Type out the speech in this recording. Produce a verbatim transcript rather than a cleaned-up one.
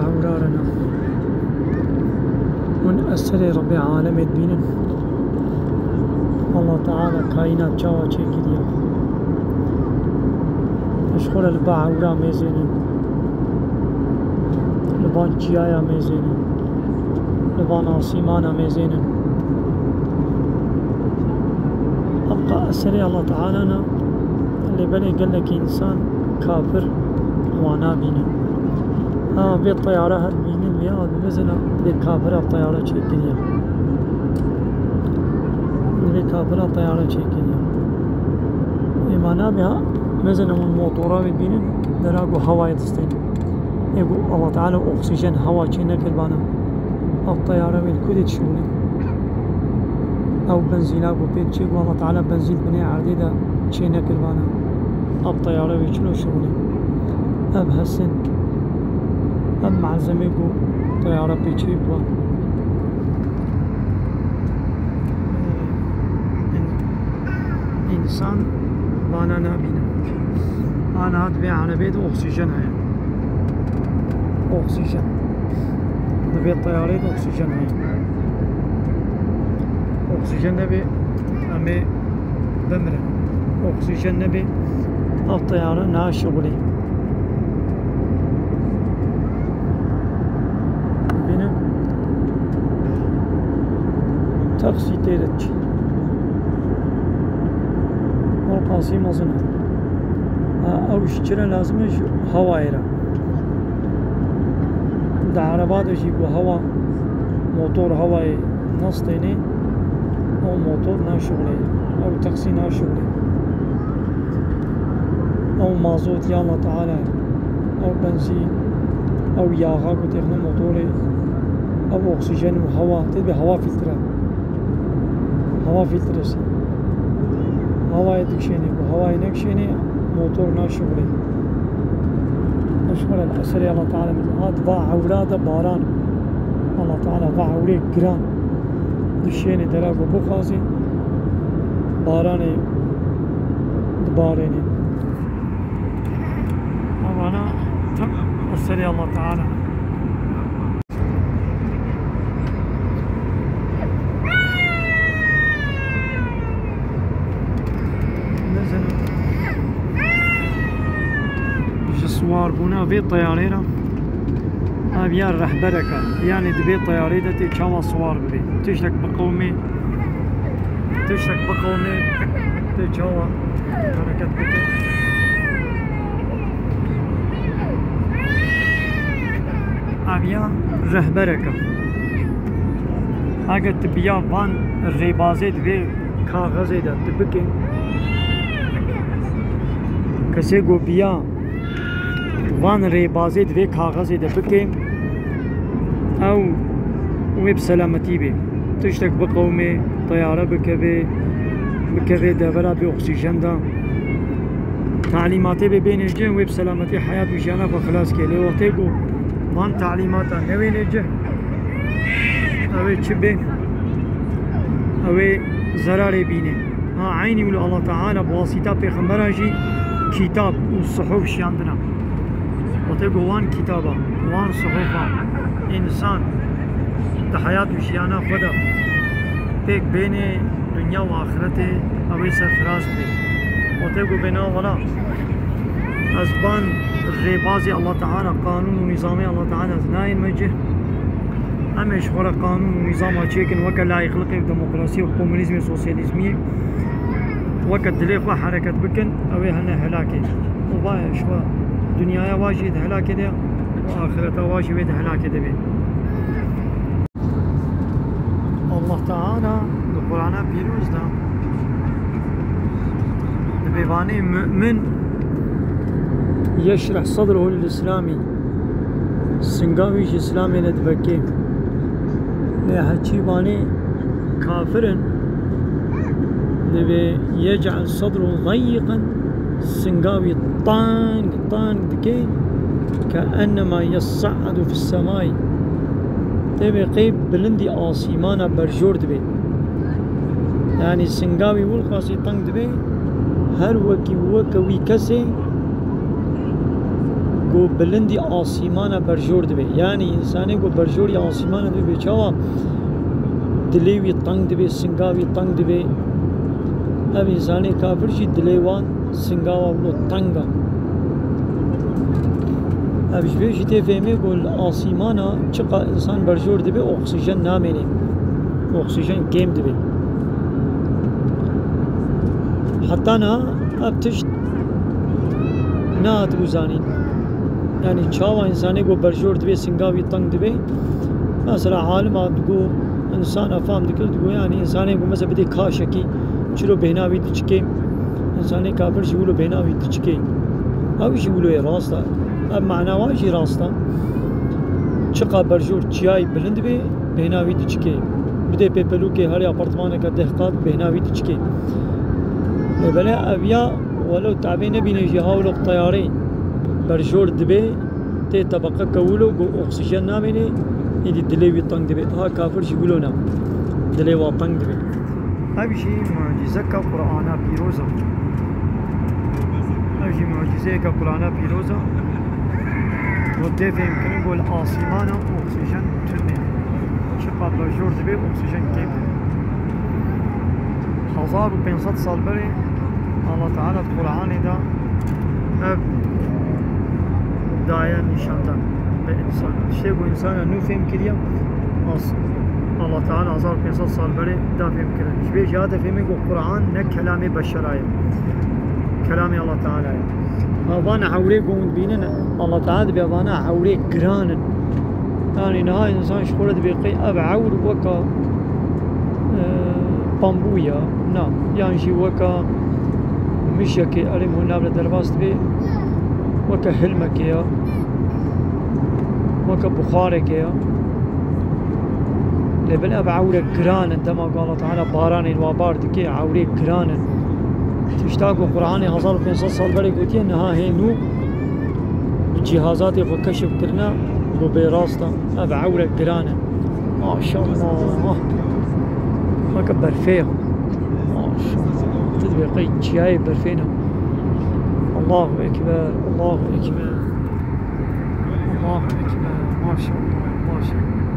Hewrarina. Hûn eserê Rebbê alemê dibînin. Allah Teala kaînat çawa çêkiriye. Ji xwe re li ba ewra mêzênin. Li van çiyaya mêzênin. Li van asîmana mêzênin. Hewqa eserê Allah Teala ne. Lê belê gelekî însan kafir wan nabînin. Ha, vê teyare her bînin vê, a, mezena vê kafira teyare çêkiriye. Vê kafira teyare çêkiriye. Ê ma nabe ha, mezena hûn motora wê bînin, dera ku hewayê distên. Ê ku Allah Teala oksîjen hewa çê nekirbana. Ev teyare wê li ku dê dişuxulê? Ew benzîla ku pê diçê ku Allah Teala benzîl binê erdê de çê nekiribana. Ev teyare wê çilo şuxulê? Ev hesin, ev malzemê ku teyare pê çê bû. Însan vana nabîne. Ana di vê erebê de oksîjen heye. Oksîjen. Di vê teyarê de oksîjen heye. Oksîjen nebê, em ê bimirin. Oksîjen nebê, ev teyare naşixulê. Bînin. Taksî tê de diçî. Ew qasî mezin e. Ha, ew ji çi re lazim e? Ji hewayê re. Di ereba de jî ku hewa, motor hewayê nestênê, ew motor naşixulê, ew taksî naşixulê. Ew mazot ya Allah Teala, ew benzîn, ew yaxa ku têxine motorê, ew oksîjen û hewa, tê dibê hewa fîltre. Hewa fîltresi. Hewayê dikişênê, ku hewayê nekişênê, motor naşixulê. Naşixulê li eserê Allah Teala min hat va ewra de baran. Allah Teala va ewrê giran. Dişênê dera ku bixwazê, baranê dibarênê. Evana tam eserê Allah Teala. Nizanim. Ji siwarbûna vê teyarê re, ev ya rehberek e. Yanî di vê teyarê de tê çawa siwar bibê. Tiştek biqewimê, tiştek biqewimê, tê çawa hereket bike. Ev ya rehberek e. Eger tu biya van rêbazê di vê kaxezê de tu bikê, kesê ku biya van rêbazê di vê kaxezê de bikê, ew wê bi selametî bê. Tiştek biqewimê, teyare bikevê, bikevê devera bê oksîjen de. Talîmatê bê bênê cih, wê bi selametî heyat û jiyana xwe xilas kê. Lê wextê ku van talîmata newênê cih, ew ê çi bê? Ew ê zerarê bînê. Ha, eynî wilo Allah Teala bi wasîta pêxembera jî kîtab û suhuf şiyandina. Wextê ku wan kîtaba, wan suhufa însan di heyat û jiyana xwe de pêk bênê, dinya û axretê ew ê serfiraz bê. Wextê ku bêna wela ez ban rêbazê Allah Teala, qanûn û nîzamê Allah Teala ez nayên me cih. Em ê ji xwe re qanûn û nîzama çêkin, weke layîqliqê û demokrasiyê û komunîzmê, sosyalîzmiyê, weke dilê xwe hereket bikin, ew ê hene helakê. Û va ji xwe dinyaya wa jî di helakê de ye û axireta wa jî wê di helakê de bê. Allah Teala di Qur'ana pîroz de dibê vanê mu'min yeşreh sadrehu lil Îslamî, singa wî ji Îslamê ne divekê. Lê heçî vanê kafir in, dibê yec'el sadrehu dayyiqan, singa wî tang tang dike, ke ennema yes'adu fis semai. Tê vê qey bilindî asîmana berjor dibe. Yanî singa wî wilqasî teng dibe, her wekî weke wî kesê Ku bilindî asîmana berjor dibe. Yanî însanê ku berjorî asîmana dibe, çawa dilê wî teng dibe, singa wî teng dibe. Ev însanê kafir jî dilê wan singa wa wilo teng a. Ev ji vê jî tê fêmê ku li asîmana çiqa însan berjor dibe, oksîjen namêne. Oksîjen kêm dibe. Heta niha ev tişt nehatibû zanîn. Yanî çawa însanê ku berjor dibe, singa wî teng dibe. Mesela alima digo, însana fam dikir, digo, yanî însanê ku mesela bidê kaşekî, çilo bêhna wî diçikê. Însanê kafir jî wilo bêhna wî diçikê. Ew jî wilo yê rast e. Ev mana wa jî rast e. Çiqa berjor çiyayî bilind be, bêhna wî diçikê. Bidê pêpelûkê herê apartmaneke deh qat, bêhna wî diçikê. Lê belê ev ya welo tabê nebîne jî hawlo teyarê berjor dibe, tê tebaqeke wilo ku oksîjen namêne, îdî dilê wî teng dibe. Ha kafir jî wilo ne. Dilê wa teng dibe. Ev jî mucîzeka Qur'ana pîroz e. Ev jî mucîzeyeke Qur'ana pîroz e. Ku tê fêmkirin ku li asîmana oksîjen tune. Çiqa berjor dibe, oksîjen kêm dibe. Hezar û pênc sed sal berê Allah Teala di Qur'anê de ev daye nîşandan bi însan. Tiştê ku însana nû fêm kiriye, as-, Allah Teala hezar û pênc sed sal berê da fêm kirin. Ji vê jî hate fêmê ku Qur'an ne kelamê beşera ye. Kelamê Allah Teala ye. Evan ewrê ku hûn dibînin, Allah Teala dibê evana ewrê giran in. Yanî niha însan ji xwe re dibê qey ev ewr weka, e, pambû ya, na, yan jî weka mişekê, erê min navle derbas dibê, weke hilmekê ya, weke buxarekê ya. Lê bin ev ewre giran in, dema ku Allah Teala baranên wa bar dike, ewrê giran in. Tişta ku Qur'anê hezar û pênc sed sal berê gotiye, niha hê nû bi cîhazatê xwe keşif kirine, ku bê rast e. Ev ewre giran e. Maşallah. Weke berfê ya. Maşallah. Tu dibê qey çiyayê berfê ne. Allahu Ekber, Allahu Ekber. Allahu Ekber. Maşallah, maşallah.